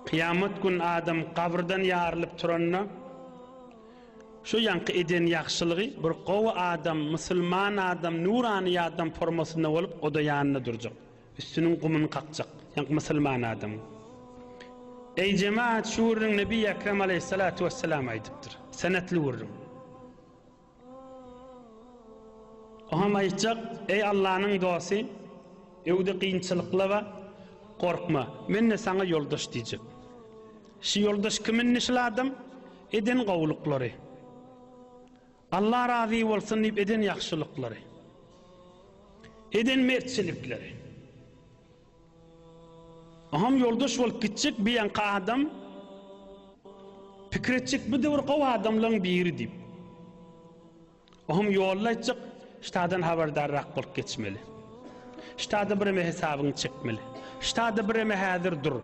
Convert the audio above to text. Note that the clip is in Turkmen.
Kyýamat gün adam gabyrdan ýarylyp turanda, şu ýaňky eden ýagşylygy bir gowy adam, musulman adam, nurany adam formasynda bolup, o-da ýanynda durjak. Üstüniň gumuny kakjak. Ýaňky musulman adam. Eý jemaat, şu gürrüň Nebi Ekrem aleýhissalatu wessalam aýdypdyr. Senetli gürrüň. Oňam aýtjak, Eý Allanyň dosty, öwde kynçylyklar bar, gorkma, men-de saňa ýoldaş diýjek. Şi ýoldaş kim indi şul adam? Eden gowulyklary. Alla razy bolsun diýip eden ýagşylyklary. Eden mertçilikleri. Oňam ýoldaş bolup gitjek bir ýaňky adam pikir etjek bu döwür gowy adamlaryň biri diýip. Oňam ýolda aýtjak ştadan habardarrak bolup geçmeli. Ştada bireme hesabyňy çekmeli. Ştada bireme häzir dur.